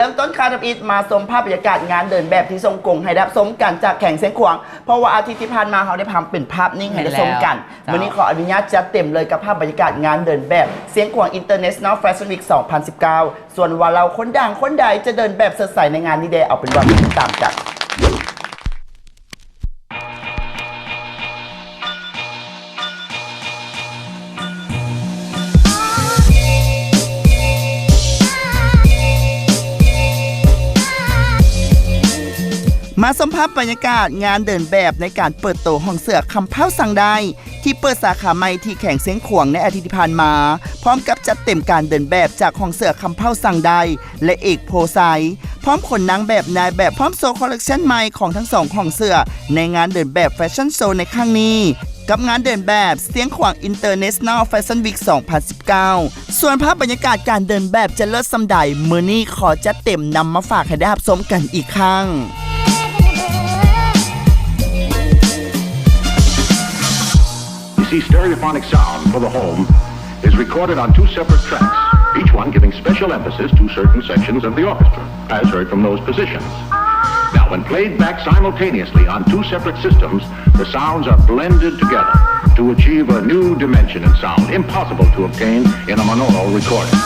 ເລີ່ມຕົ້ນຂ່າວທຳອິດ ມາຊົມພາບບັນຍາກາດງານເດີນແບບທີ່ຊົງກົງໃຫ້ໄດ້ຮັບຊົມກັນຈາກແຂວງຊຽງຂວາງ ເພາະວ່າອາທິດທີ່ຜ່ານມາເຮົາໄດ້ພາບເປັນພາບນິ້ງໃຫ້ໄດ້ຊົມກັນ. ແມ່ນແລ້ວ ມື້ນີ້ຂໍອະນຸຍາດຈັດເຕັມເລີຍກັບພາບບັນຍາກາດງານເດີນແບບຊຽງຂວາງ International Fashion Week ສອງພັນສິບເກົ້າ ສ່ວນວ່າເຫຼົ່າຄົນດັງຄົນໃດຈະເດີນແບບເຊີດໃສໃນງານນີ້ແດ່ ເອົາເປັນວ່າໄປຕິດຕາມກັນ. ມາຊົມພາບບັນຍາກາດງານເດີນແບບໃນການເປີດໂຕຫ້ອງເສື້ອຄຳເພົ້າສັ່ງໄດ້ ທີ່ເປີດສາຂາໃໝ່ທີ່ແຂວງຊຽງຂວາງໃນອາທິດທີ່ຜ່ານມາ, ພ້ອມກັບຈັດເຕັມການເດີນແບບຈາກຫ້ອງເສື້ອຄຳເພົ້າສັ່ງໄດ້ ແລະ ເອກໂພໄຊ, ພ້ອມຂົນນາງແບບນາຍແບບ, ພ້ອມໂຊຄອລເລັກຊັນໃໝ່ຂອງທັງສອງຫ້ອງເສື້ອໃນງານເດີນແບບແຟຊັ່ນໂຊໃນຄັ້ງນີ້ ກັບງານເດີນແບບຊຽງຂວາງ International Fashion Week ສອງພັນສິບເກົ້າ. ສ່ວນພາບບັນຍາກາດການເດີນແບບຈະເລີດສ່ຳໃດ, ມື້ນີ້ຂໍຈັດເຕັມນຳມາຝາກໃຫ້ໄດ້ຮັບຊົມກັນອີກຄັ້ງ. You see, stereophonic sound for the home is recorded on two separate tracks, each one giving special emphasis to certain sections of the orchestra, as heard from those positions. Now, when played back simultaneously on two separate systems, the sounds are blended together to achieve a new dimension in sound impossible to obtain in a monaural recording.